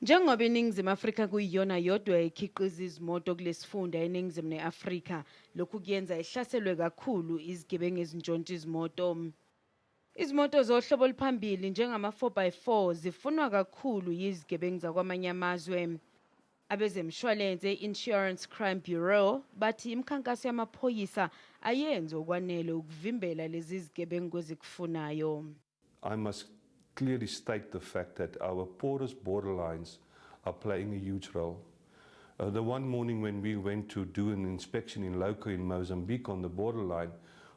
Njengoba iNingizimu Afrika kuyiyona yodwa ekhiqiza izimoto kulesifunda eNingizimu ne-Afrika, lokhu kuyenza ihlaselwe kakhulu izigebengu ezintshontsha izimoto. Izimoto zohlobo oluphambili njengama-4x4 zifunwa kakhulu yizigebengu zakwamanye amazwe. Abezemshwalense i-Insurance Crime Bureau bathi imikhankaso yamaphoyisa ayenzi okwanele ukuvimbela lezi zigebengu kwezikufunayo. I must clearly state the fact that our porous borderlines are playing a huge role. The one morning when we went to do an inspection in Loco in Mozambique on the borderline,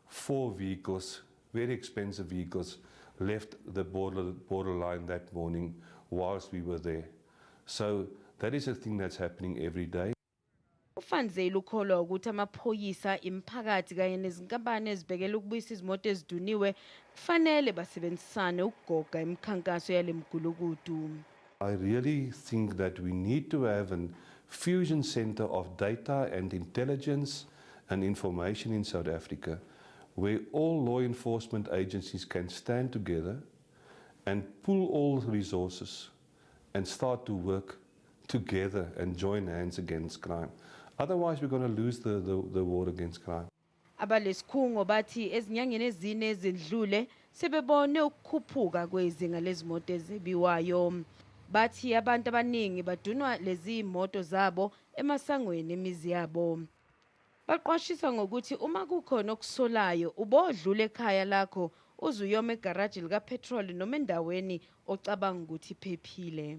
four vehicles, very expensive vehicles, left the borderline that morning whilst we were there. So that is a thing that's happening every day. UVan Zyl ukholwa ukuthi amaphoyisa, imiphakathi kanye nezinkampani ezibhekele ukubuyisa izimoto eziduniwe kufanele basebenzisane ukugoga imikhankaso yale migulukudu. I really think that we need to have a fusion center of data and intelligence and information in South Africa where all law enforcement agencies can stand together and pool all resources and start to work together and join hands against crime. Otherwise, we're going to lose the war against crime. Abalesikhungo bathi ezinyangeni ezine ezidlule sebebone ukukhuphuka kwezinga lezimoto ezebiwayo. Bathi abantu abaningi badunwa lezi moto zabo emasangweni emizi yabo. Baqwashisa ngokuthi uma kukhona okusolayo ubodlula ekhaya lakho uze uyoma egaraji likapetroli noma endaweni ocabanga ukuthi iphephile.